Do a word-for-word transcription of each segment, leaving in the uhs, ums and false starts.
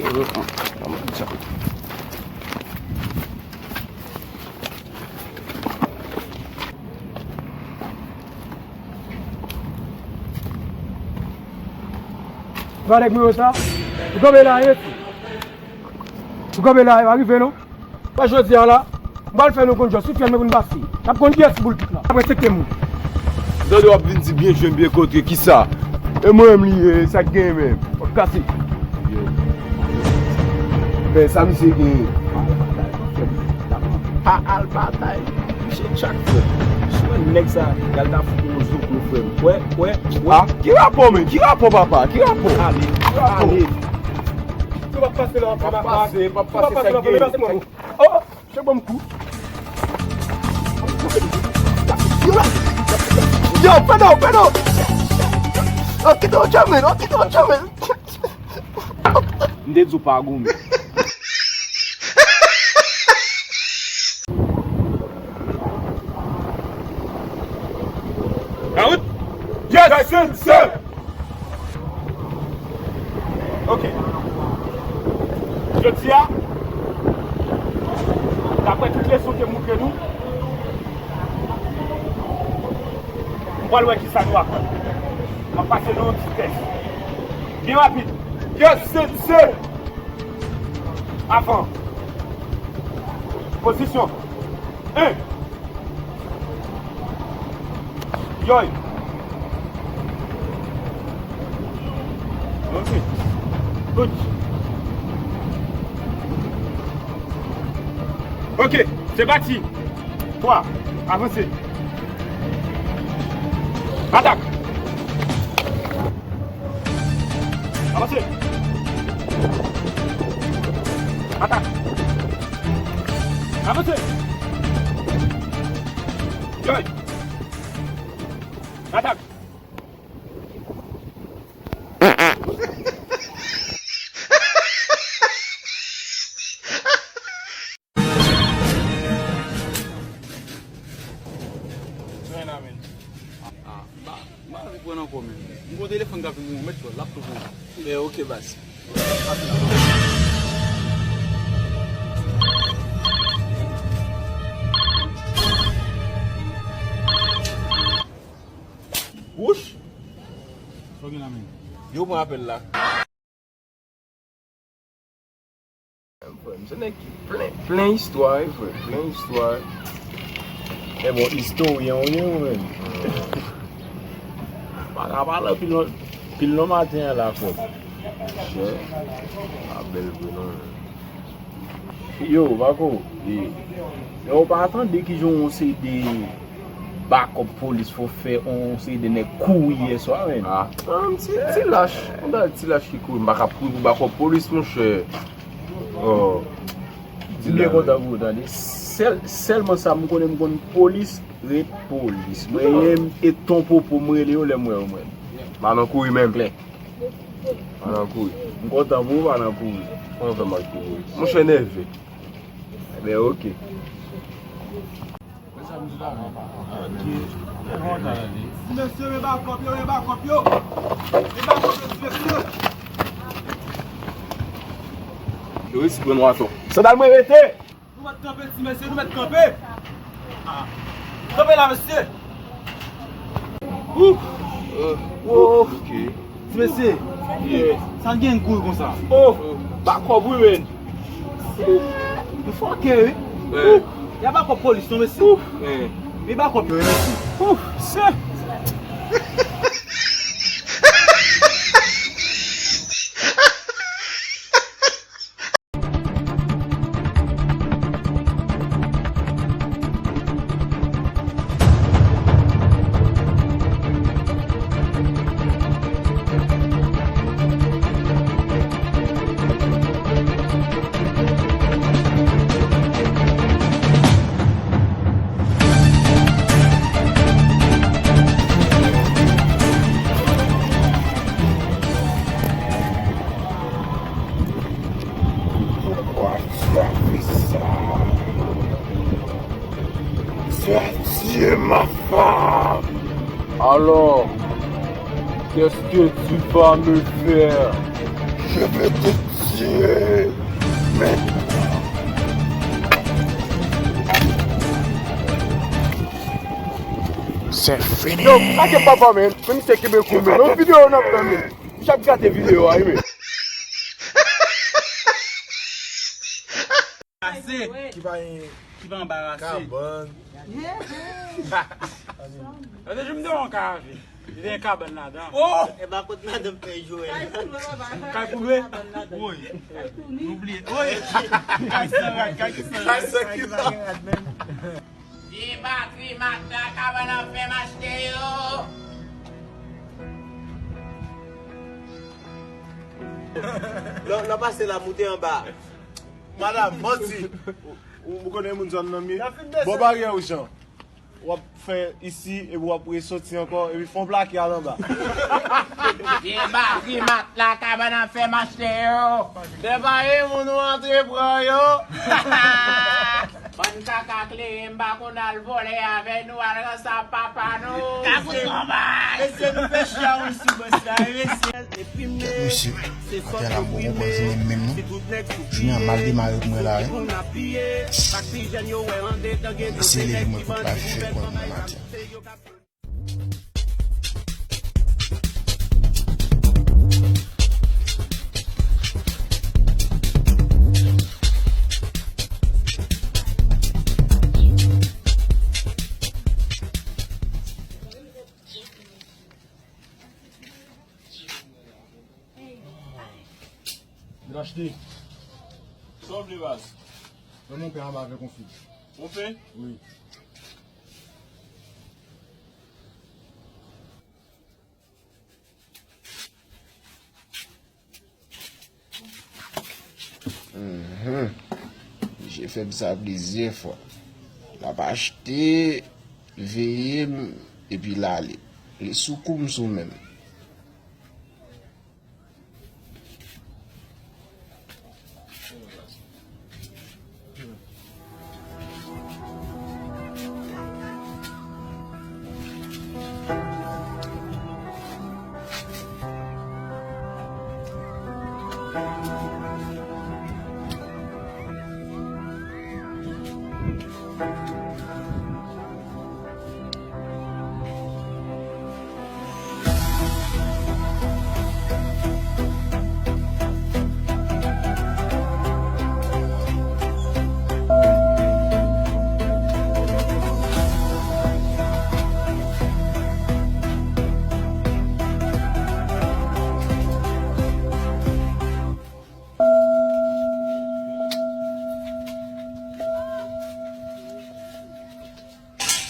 Ou pa nèg mwen sa? Ou kanpe la, ye? Ou kanpe la, e pa rive non. Pa jodi a la, m pral fè nou konn jan si fè mwen pou n pase. N ap konn kiyès ki boul pik la. Apre se ke moun. Tande w ap vin di byen jwenn byen kontre, kisa? E mwen menm li ye, sa k genyen menm? W ap kase. Men sa misye genyen. Pa al batay. Misye tchak, frè m. Si w wè nèg sa, y al ta fout yon zoklo, frè m. Wè, wè, wè. Ah, ki rapò, men? Ki rapò, papa? Ki rapò? Ale, ale. Si w ap pase la, w ap pase, w ap pase, sa k genyen. Oh, se bon kou. Yo, pèdo, pèdo. Oh, kite yon tchè, men. Oh, kite yon tchè, men. M te di w pa goumen. Out! Yes, sir! Ok. Jodi a, daprè tout leson ke m ouvri nou, m pral wè kisa nou aprann. M ap pase nou yon ti tès. Byen rapid. Yes, sir! Avan. Pozisyon. En. Yoy. Ok. Good. Ok, se pati. Twa, avanse. Atak. Avanse. Atak. Avanse. Yoy. Atak. Jwenn a men. Ah, m pa, m pa anvi pran ankò men. M gon telefòn k ap vin pou mwen, mèt yo, l ap tou pou mwen. Men ok, baz. Wouch! Sa w gen la men? Yo pran apèl la. Frè m, se nèg ki plen, plen istwa, wi, frè. Plen istwa. Men bon, istoryen ou ye, ou menm. Pa ka pale anpil non, anpil non maten an la, frè m. Chè, pa bèl vre non. Yo, Bako, e, yo pa tande kijan yon seri de bakòp polis fò fè yon seri de nèg kouri yè swa, men. Ah, ti, ti lach. Yon bagay ti lach ki kouri. M pa ka kouri pou bakòp polis, monchè. Oh. M byen kontan pou ou tande. Sèl, sèlman sa m konnen, m konn polis ret polis. Mwen menm e Ton Popo m rele yo lè m wè yo, mwen. Pa nan kouri menm. Klè. Pa nan kouri. M kontan pou ou, pa nan kouri. Kòman fè m al kouri? Monchè nève. Ebyen, ok. Ti mesye, men bakòp yo, men bakòp yo. Men bakòp yo, ti mesye. Yo resi pran nou atò. Sandal mwen rete. Nou mèt kanpe, ti mesye, nou mèt kanpe. Ah. Kanpe la, mesye. Ouh. Oh, ok. Ti mesye. Yeah. Sa n gen kouri konsa? Oh, bakòp wi, men. Nou fòkè, wi. Eh. Ouh. Y a bakòp polis, non, mesye. Ouh. Eh. Men bakòp yo, mesye. Ouh, se. Poukwa ti a fè sa? Tu as tué ma femme. Alors, qu'est-ce que tu vas me faire? Je vais te Se fini. Yo, kake papa, men. Men misye kenbe kou, men. Yon videyo n ap fè, men. Misye ap gate videyo a, wi, men. Ki pa gen Ki pa anbarase. Kabann. Yo te jwenn de yon kafe. Li te gen kabann ladan. Oh! E pa kot madanm fè jwe. Kay pou lwe. Woy. Nou bliye. Woy. Kay san rad, kay ki san rad. Kay san ki san rad, men. Vye batri mat la kabann an fè m achte yo. Lè, lè w pase la, moute anba. Madanm, manti. Ou, ou konnen moun zòn nan m ye? Bò baryè ou Jan. W ap fè isi, epi w ap resoti ankò, epi fè yon plake al anba. Vye batri mat la kabann an fè m achte yo. Se pa yon moun ou antre pran yo. Bann kaka kleren, m pa konn al vòlè avè nou, al ranse a papa nou. Ka kout konba. Mesye, nou fè chya wi sou bòs la, wi, mesye. Kèt mesye, atè la m poko konn jounen menm non. Jounen an mal demare pou mwen la wi. Mesye leve mwen kout la vif fè kò mwen atè. Vin achte. Sa w vle baz? Ban m yon pen anba avèk yon fig. Yon pen? Wi. Mhm. Misye fè m sa plizyè fwa. L ap achte, veye m, epi l ale. Li sou kou m sou men m.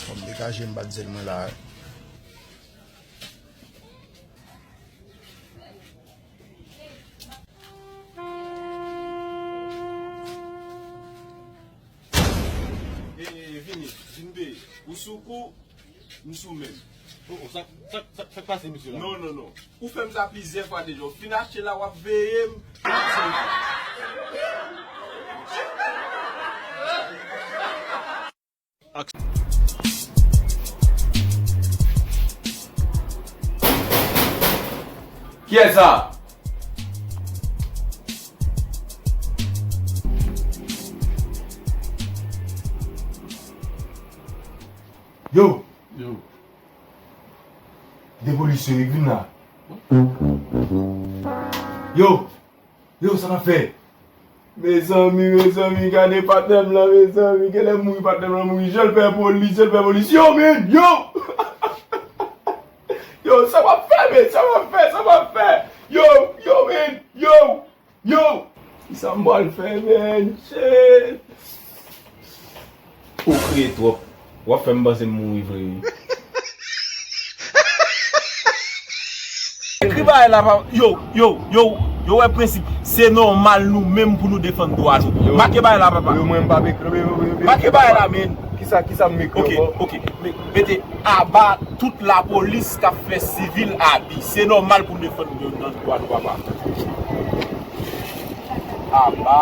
Fò m degaje m bat zèl mwen la. E, e, vini, vin peye. Ou sou kou, m sou men m. Oh, oh, sa, sa, sa, sa k pase, mesye la? Non, non, non. Ou fè m sa plizyè fwa deja. Ou fin achte la, w ap veye m. Kiyès sa? Yo! Yo! De polis yo, vin la. Yo! Yo, sa n ap fè? Mezanmi, mezanmi, gade patnè m lan, mezanmi. Genlè mouri, patnè m lan mouri. Jan l pè polis, jan l pè polis. Yo, men, yo! Yo, sa m ap fè, men? Sa m ap fè? Sa m ap fè? Yo, yo, men, yo! Yo! Kisa m pral fè, men? Shit! Ou kriye twòp. W ap fè m panse m mouri vre, wi. Ekri bagay la, pa, yo, yo, yo, yo wè prensip. Se nòmal nou menm pou nou defann dwa nou. Make bagay la, papa. Yo, mwen, m p ap ekri. Make bagay la, men. Kisa, kisa m ekri ankò? Ok, ok. Me-, mete aba tout lapolis k ap fè sivil abi. Se nòmal pou nou defann dwa nou, papa. Aba.